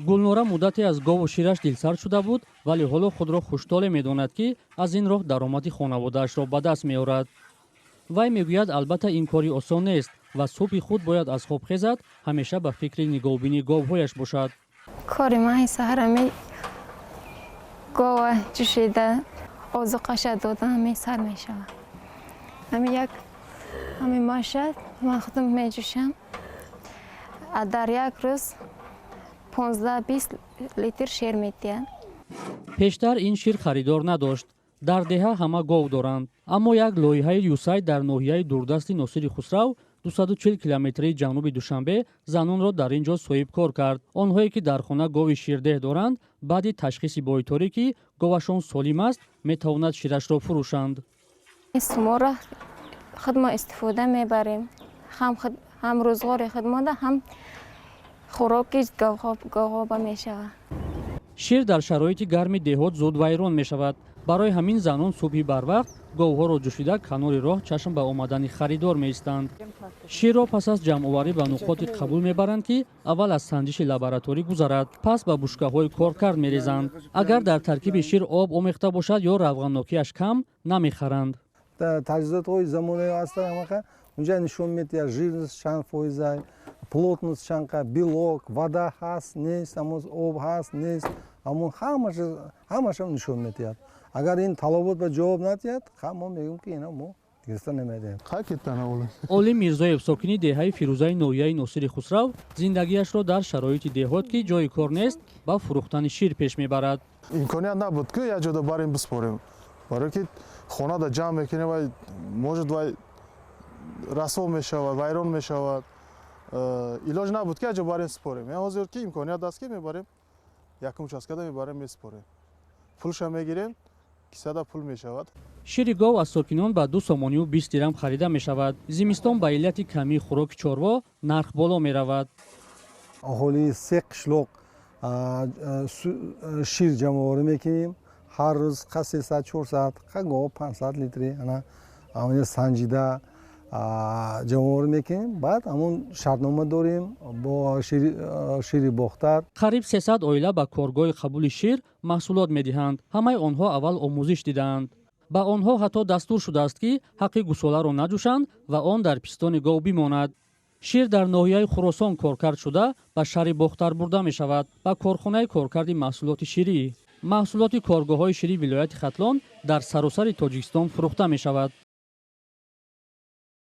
Гулнора муддате аз гову шираш дилсард шуда буд, вале ҳоло худро хуштолеъ медонад, ки аз ин роҳ даромади хонаводаашро ба даст меорад. Вай мегӯяд, албатта, ин кори осон нест ва субҳи худ бояд аз хоб хезад, ҳамеша ба фикри нигоҳубини говҳояш бошад. Кори ман саҳар ами гова ҷӯшида, озуқаша додан, ҳами сар мешавад. Ҳами як ҳами маша ман худам меҷӯшам. Дар як рӯз 15-20 литр шир медиҳад. Пештар ин шир харидор надошт. Дар деҳа ҳама гов доранд. Аммо як лоиҳаи ЮСАЙД дар ноҳияи дурдасти Носири Хусрав, 240 километрии ҷануби Душанбе, занонро дар ин ҷо соҳибкор кард. Онҳое, ки дар хона гови ширдеҳ доранд, баъди ташхиси бойторӣ, ки говашон солим аст, метавонад ширашро фурӯшанд. Суморо худмо истифода мебарем, ҳам рӯзғори худмода, ҳам хӯроки говҳоба мешавад. Шир дар шароити гарми деҳот зуд вайрон мешавад. Барои ҳамин занон субҳи барвақт говҳоро ҷӯшида, канори роҳ чашм ба омадани харидор меистанд. Ширро пас аз ҷамъоварӣ ба нуқоти қабул мебаранд, ки аввал аз санҷиши лабораторӣ гузарад, пас ба бушкаҳои коркард мерезанд. Агар дар таркиби шир об омехта бошад ё равғаннокиаш кам, намехаранд. Таҷҳизотҳои замонавӣ ҳастанд, ҳамаха унҷа нишон медиҳад, жирность чанд фоиза, плотность чанқа, белок, вода ҳаст, нест, ҳамон об ҳаст, нест, ҳамон ҳамаша нишон медиҳад. Агар ин талабот ба ҷавоб надиҳад, мо мегӯем, ки ина мо гирифта намедиҳем. Олим Мирзоев, сокини деҳаи Фирӯзаи ноҳияи Носири Хусрав, зиндагиашро дар шароити деҳот, ки ҷои кор нест, ба фурӯхтани шир пеш мебарад. Имконият набуд, ки як ҷода барем, биспорем, барое ки хонада ҷамъ мекунем, вай может вай расво мешавад, вайрон мешавад. Илоҷ набуд, ки як ҷо барем, спорем. Ҳозир ки имконият аст, ки мебарем, якум участкада мебарем, меспорем, пулша мегирем, кисада пул мешавад. Шири гов аз сокинон ба 2 сомонию 20 дирам харида мешавад. Зимистон ба иллати камии хӯроки чорво нарх боло меравад. Аҳолии се қишлоқ шир ҷамъоварӣ мекунем. Ҳар рӯз қа 300, 400, қа гоҳ 500 литри ана санҷида ҷамъоварӣ мекунем. Баъд ҳамон шартнома дорем бо шири Бохтар. Қариб 300 оила ба коргоҳи қабули шир маҳсулот медиҳанд. Ҳамаи онҳо аввал омӯзиш дидаанд. Ба онҳо ҳатто дастур шудааст, ки ҳаққи гусоларо наҷӯшанд ва он дар пистони гов бимонад. Шир дар ноҳияи Хуросон коркард шуда, ба шаҳри Бохтар бурда мешавад, ба корхонаи коркарди маҳсулоти ширӣ. Маҳсулоти коргоҳҳои шири вилояти Хатлон дар саросари Тоҷикистон фурӯхта мешавад.